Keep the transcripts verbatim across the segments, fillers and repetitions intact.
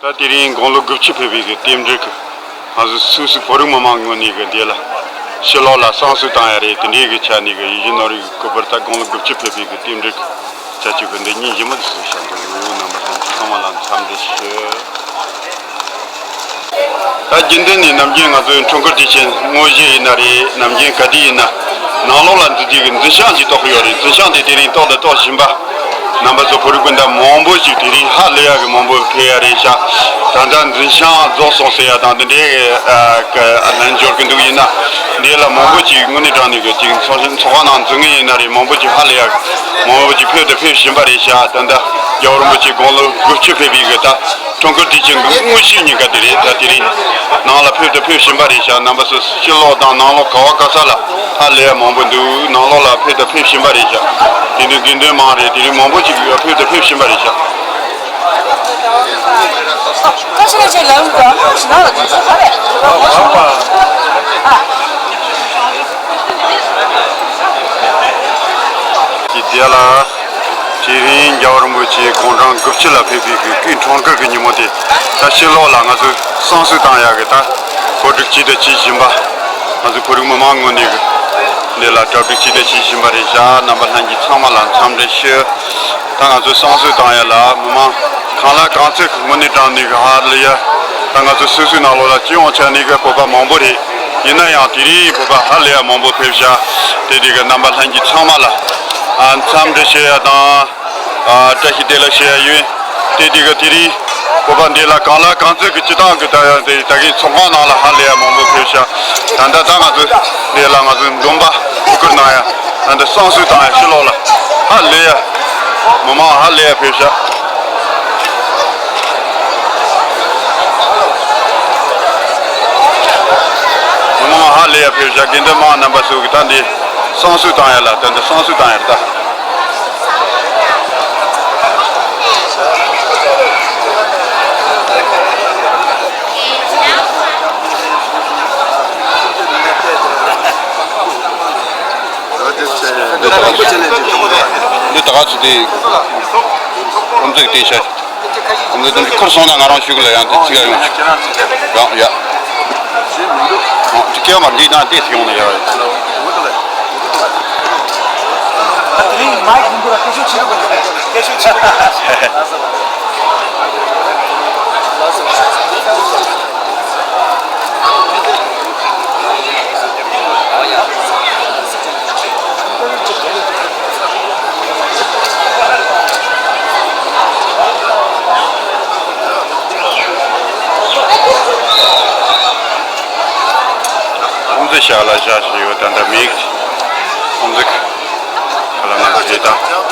ད་དེ་རིང་དགུང་ལོ་དགུ་བཅུ་ཕེབས་པའི་གི་རྟེན་འབྲེལ་གི་ང་ཚོ་སུད་སི་བོད་རིགས་མི་མང་ངོས་ནས་གི་འདི་ལ་ཕྱི་ལོགས་ལ་བསང་གསོལ་བཏང་ཡ་རེད། དེ་འདྲའི་གི་ཆ་ནས་གི་ཡིད་བཞིན་ནོར་བུའི་གི་སྐུ་པར་ད་དགུང་ལོ་དགུ་བཅུ་ཕེབས་པའི་གི་རྟེན་འབྲེལ་གི་ཆ་ཅིག་གི་འདི་སྙིང་རྗེ་མོ་དེ་ཚོ་བྱ་འདུག་རྣམ་པ་ལྷན་རྒྱས་ཚང་མ་ལ་འཚམས་འདྲི་ཞུ། ད་རྒྱུན་ལྡན་ནས་ནམ་རྒྱུན་ང་ཚོའི་འཁྲུངས་སྐར་དུས་ཆེན་དངོས་གཞི་ཡིན་ན་རེད། ནམ་རྒྱུན་ག་དུས་ཡིན་ན་ནང་ལོགས་ལ་འཛུལ་དུས་ཀྱི་འཛིན་བྱང་ཅིག་གཏོགས་ཀྱི་ཡོད་རེད། འཛིན་བྱང་དེ་དེ་རིང་ཏོག་ཏུ་གཏོགས་བཞིན་པ། རྣམ་པ་ཚོ་བོད་རིགས་སྤུན་ཟླ་མང་པོ་ཞིག་དེ་རིང་ཧ་ལས་ཡག་གི་མང་པོ་ཕེབས་ཡ་རེད་ཤག་ད་ལྟ་འཛིན་བྱང་རྫོགས་སོང་ཟེར་ཡ་དང་དེ་འདྲའི་ལན་འབྱོར་གི་འདུག་ཡིན་ན་འདི་ལ་མང་པོ་ཅིག་དངོས་གནས་དྲང་གནས་ཀྱི་ཅིག་ཚོགས་ཆེན་ཚོགས་ཁང་ནང་འཛུལ་ངེས་ཡིན་ན་རེད། མང་པོ་ཅིག་ཧ་ལས་ཡག་མང་པོ་ཅིག་ཕེབས་དང་ཕེབས་བཞིན་པ་རེད་ཤག་ད་ལྟ་རྒྱལ་བ་རིན་པོ་ཆེ་དགུང་ལོ་དགུ་བཅུ་ཕེབས་པའི་གི་ད། འཁྲུངས་སྐར་དུས་ཆེན་གྱི་དངོས་གཞིའི་ཉིན་ཀ་དེ་རེད། ད་དེ་རིང་ནང་ལ་ཕེབས་དང་ཕེབས་བཞིན་པ་རེད་ཤག་རྣམ་པ་ཚོ་ཕྱི་ལོགས་དང་ནང་ལོགས་ག་བ་ག་ས་ལ་ཧ་ལས་ཡ་མང་པོ་འདུག་ནང་ལོགས་ལ་ཕེབས་དང་ཕེབས་བཞིན་པ་རེད་ཤག་དེ་འདྲའི་དགེ་འདུན་མང་རེད། དེ་རིང་མང་པོ་ཅིག་ཕེབས་དང་ཕེབས་བཞིན་པ་རེད་ཤག་ཀ་ཤི་ལ་ཅེ་ལ་ཡོང་ག་མ་ཤི་ན་ལ་དུས་ཚོད་ག་རེ། ཀྱི་དེ་ལ། དེ་རིང་རྒྱལ་བ་རིན་པོ་ཆེ་དགུང་གྲངས་དགུ་བཅུ་ལ་ཕེབས་པའི་གི་སྐུའི་འཁྲུངས་སྐར་གྱི་ཉིན་མོ་དེ་ད་ཕྱི་ལོགས་ལ་ང་ཚོས་བསང་གསོལ་བཏང་ཡག་གི་ད་གོ་སྒྲིག་བྱས་དང་བྱེད་བཞིན་པ། ང་ཚོ་བོད་རིགས་མི་མང་ངོས་ནས་གི་འདི་ལ་གྲ་སྒྲིག་བྱས་དང་བྱེད་བཞིན་པ་རེད་ཤག་རྣམ་པ་ལྷན་རྒྱས་ཚང་མ་ལ་འཚམས་འདྲི་ཞུ། ད་ང་ཚོས་བསང་གསོལ་བཏང་ཡག་ལ་མི་མང་གང་ལ་གང་འཚམ་གི་དངོས་གནས་དྲང་གནས་གི་ཧ་ལས་ཡ། ད་ང་ཚོ་སོ་སོའི་ནང་ལོགས་ལ་སྤྱི་ཡོངས་ཆ་ནས་གི་བོད་པ་མང་པོ་རེད། ཡིན་ན་ཡང་དེ་རིང་བོད་པ་ཧ་ལས་ཡ་མང་པོ་ཕེབས་ཤག་དེ་དེ་གི་རྣམ་པ་ལྷན་རྒྱས་ཚང་མ་ལ་ཨ་འཚམས་འདྲི་ཞུ་ཡ་དང་། ཨ་བཀྲ་ཤིས་བདེ་ལེགས་ཞུ་ཡ་ཡིན། དེ་དེ་གི་དེ་རིང་བོད་པ་འདི་ལ་གང་ལ་གང་འཚམ་གི་སྤྱི་བཏང་གི་ད་ཡང་དེ་ད་གིན་ཚོགས་ཁང་ནང་ལ་ཧ་ལས་ཡ་མང་པོ་ཕེབས་ཤག་ད་ལྟ་ད་ང་ཚོ་འདི་ལ་ང་ཚོ་འདུན་པ་ཐུགས་ཁུར་གནང་ཡ། ད་ལྟ་བསང་གསོལ་བཏང་ཡ་ཕྱི་ལོགས་ལ་ཧ་ལས་ཡ། མི་མང་ཧ་ལས་ཡ་ཕེབས་ཤག་མི་མང་ཧ་ལས་ཡ་ཕེབས་ཤག་དགེ་འདུན་མང་རྣམ་པ་ཚོ་གི་ད་འདི་བསང་གསོལ་བཏང་ཡ་ལ་ད་འདི་བསང་གསོལ་བཏང་ཡ་ལ་ད། འདི་ད་ག་ཚོད་དེ་ཁོང་ཚོས་བལྟས་ཤག་ཁོང་ཚོས་དེ་འདྲ་ཁུར་སོང་ན་ང་རང་ཞུ་གི་ལ་ཡང་དེ་གཅིག་ཡང་ཡོང་ཆོག་ཡང་ཡ། ཨོ་དེ་སྐྱེ་བ་མ་འདི་ན་དེ་ཡོང་ན་ཡ། ཁོང་ཚོའི་ཞག་ལ་བཞག་བཞིན་ཡོད། ད་ལྟ་མིག་ཁོང་ཚོའི་ཁ་ལ་ང་ཚོའི་ད།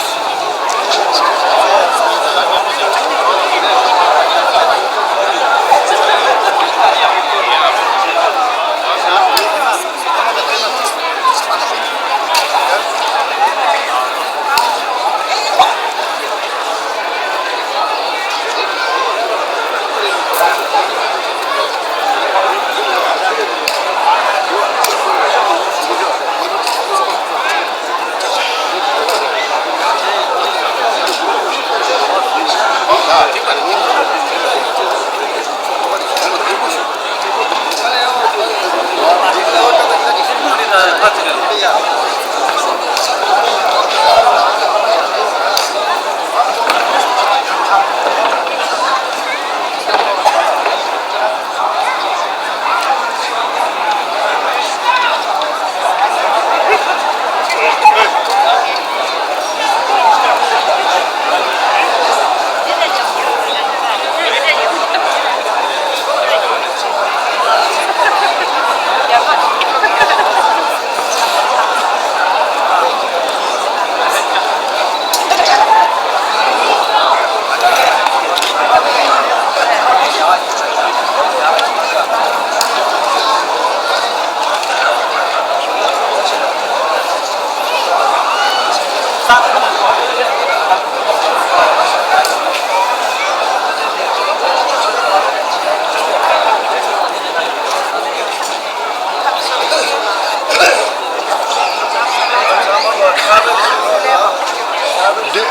འདི།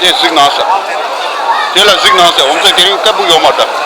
འདི་གཟིགས་གནང་ས། དེ་ལ་གཟིགས་གནང་ཟེར། འོ་ཙམ་དེ་རིང་སྐད་སྦུག་ཡོད་མ་རེད།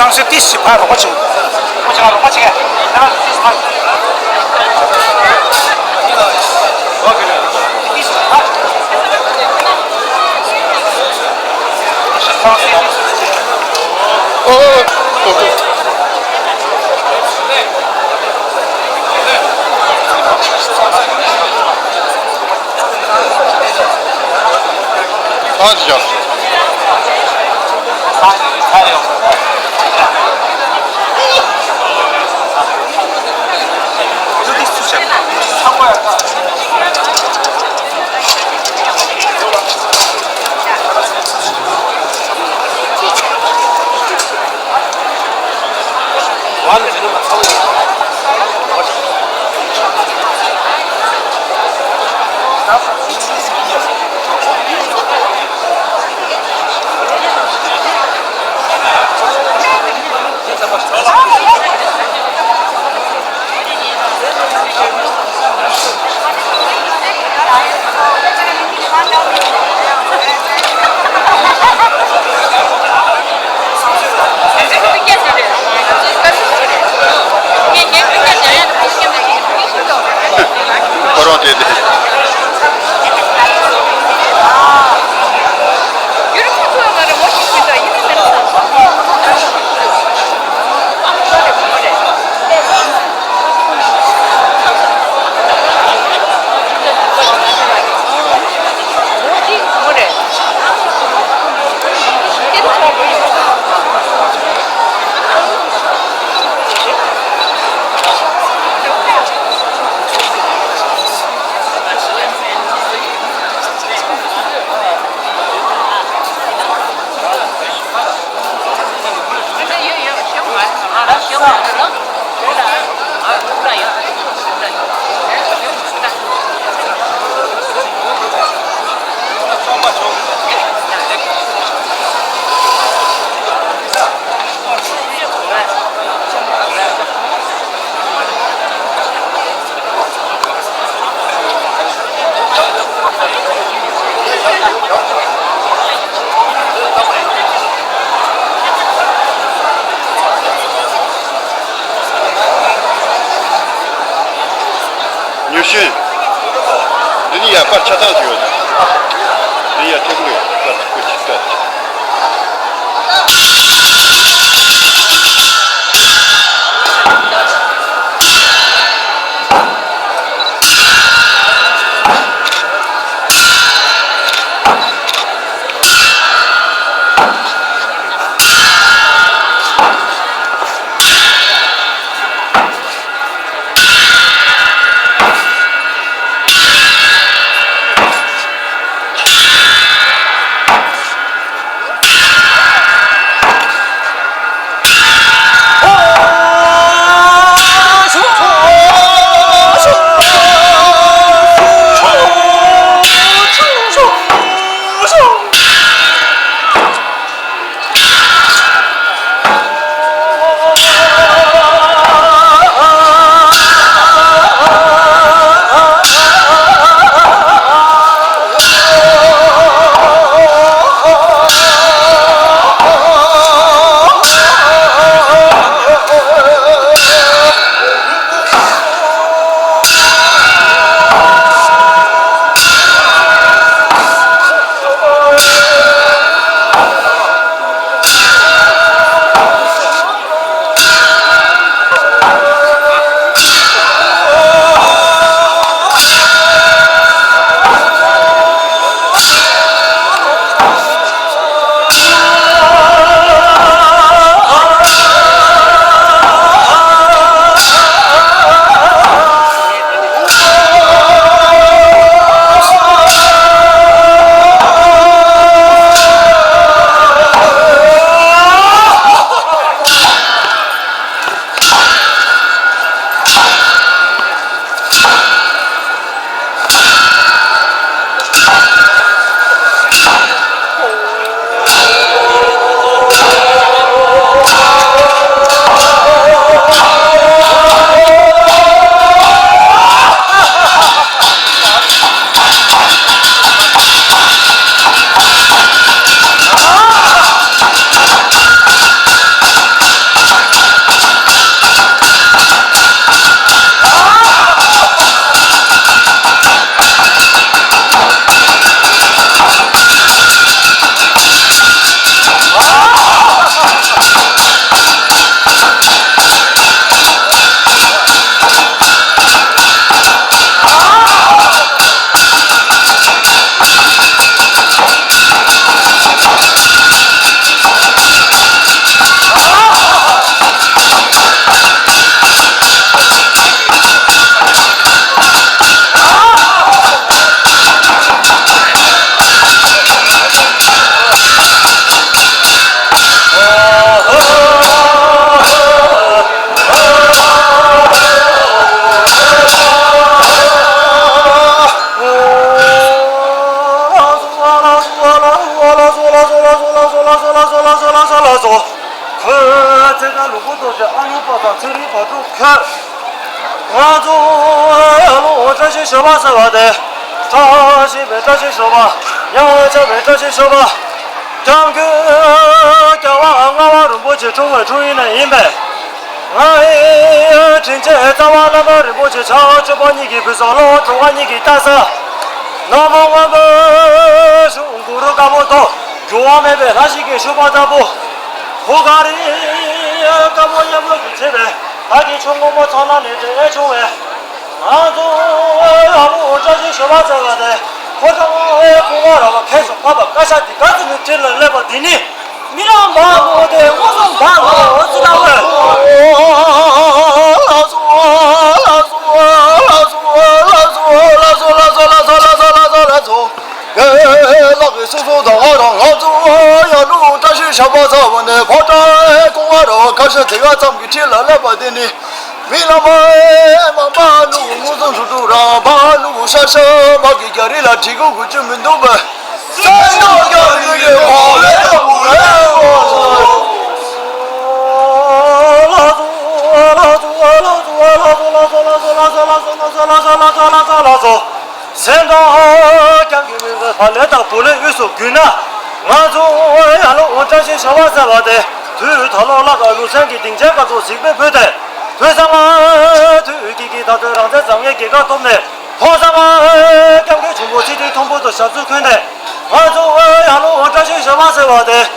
ཁམས་སུ་ཏིས་ཞིག་ཕར་རོགས་པ་བྱེད། ཁོ་ཅག་རོགས་པ་བྱེད། ཏིས་ཕར། ཨོ། ཨ་ཙི་ཅག་ཁོ་རང་དེ་དེ། ཉུ་ཤུན། འདི་ནི་ཡར་པར་ཆ་ཚང་ཞིག་ཡོད། འདི་ཡར་ཐེབས་ཀྱི་ཡོད། པར་ཁུ་ཆིག་ལྟ། ང་ཚོ་ལོ་བཀྲ་ཤིས་ཞོལ་པ་ཟེར་བ་དེ། བཀྲ་ཤིས་པའི་བཀྲ་ཤིས་ཞོལ་པ། ཡང་ཆགས་པའི་བཀྲ་ཤིས་ཞོལ་པ། སྐྱབས་མགོན་རྒྱལ་བ་ལྔ་པ་རིན་པོ་ཆེ་འཁྲུངས་པའི་འཁྲུངས་ཡུལ་ནས་ཡིན་པས། ང་ཨེ་དྲིན་ཅན་རྩ་བ་བླ་མ་རིན་པོ་ཆེ་ཕྱག་སྤྱི་པ་གཉིས་ཀྱི་བུ་ཟོ་ལོ་གྲོ་བ་གཉིས་ཀྱི་ལྟ་ས། ནག་མོ་སྔོན་པོའི་གཞུང་གུ་རུ་དཀར་པོ་དང་འགྱུར་བ་མེད་པའི་ལྷ་ཞིག་གི་ཤུག་པ་ལྟ་བུ། བུ་ག་རི་དཀར་མོ་གཡས་མོ་གིས་བྱས་པའི་ད་གི་ཆུ་སྔོན་མོ་ཚང་ན་ནས་འདྲེ་ཨེ་བྱུང་བས། ང་ཚོ་ཡག་པོ་བཀྲ་ཤིས་ཞོལ་པ་ཟེར་བ་དེ་ཁོ་ཚང་ཨེ་ཁོ་བ་ར་བ་ཁེ་སོ་ཕ་བ་ཀ་ཤ་དི་ག་ཙི་ནི་ཁྲིད་ལ་སླེབས་པ་དེ་ནི། མི་རང་བ་མོ་དེ་མངོན་སུམ་བ་མོ་ཙི་ད་བས། ལག་གི་སོ་སོ་དང་ང་རང་ང་ཚོ་ཡ་ལུ་བཀྲ་ཤིས་ཞོལ་པ་ཟེར་བ་ནས་ཕོ་བྲང་ཁོང་བ་ར་བ་ཀ་ཤ་དི་ག་ཙམ་གྱི་ཁྲིད་ལ་སླེབས་པ་དེ་ནི། མི་ལ་མ་མ་མ་ལུ་མངོན་སུམ་ཞུ་དུ་ར་མ་ལུ་ཤ་ཤ་མ་གི་རྒྱ་རི་ལ་གྲི་གུ་གུ་ཅུ་མི་འདུག་པས། སེམས་ནང་རྒྱ་རི་ཡོད་གོ་ལེ་ད་བུ་ལེ། སེམས་དང་ཀྱང་གི་མི་བ་ལས་དང་བུ་ལས་དབུས་སུ་རྒྱུད་ན། ང་ཚོ་ཡ་ལོ་འོ་བཀྲ་ཤིས་ཞོལ་པ་ཟེར་བ་དེ་དུས་ད་ལོ་ལ་ག་ལུ་སེང་གི་སྡིངས་ཆའི་ཀ་ཚོ་གཟིགས་པའི་བུ་དེ། དུས་ཚང་མ་དུས་ཀྱི་ཀྱི་ད་དུས་རང་བཙན་བཟང་ངན་གྱི་ཀ་ཐོབ་ནས་ཕོ་ཚང་མ་སྐྱབས་མགོན་ཆེན་པོ་ཚེ་ཏིའི་མཐོན་པོ་དུ་ཞབས་སོར་འཁོད་ནས། ང་ཚོ་ཡ་ལོ་འོ་བཀྲ་ཤིས་ཞོལ་པ་ཟེར་བ་དེ་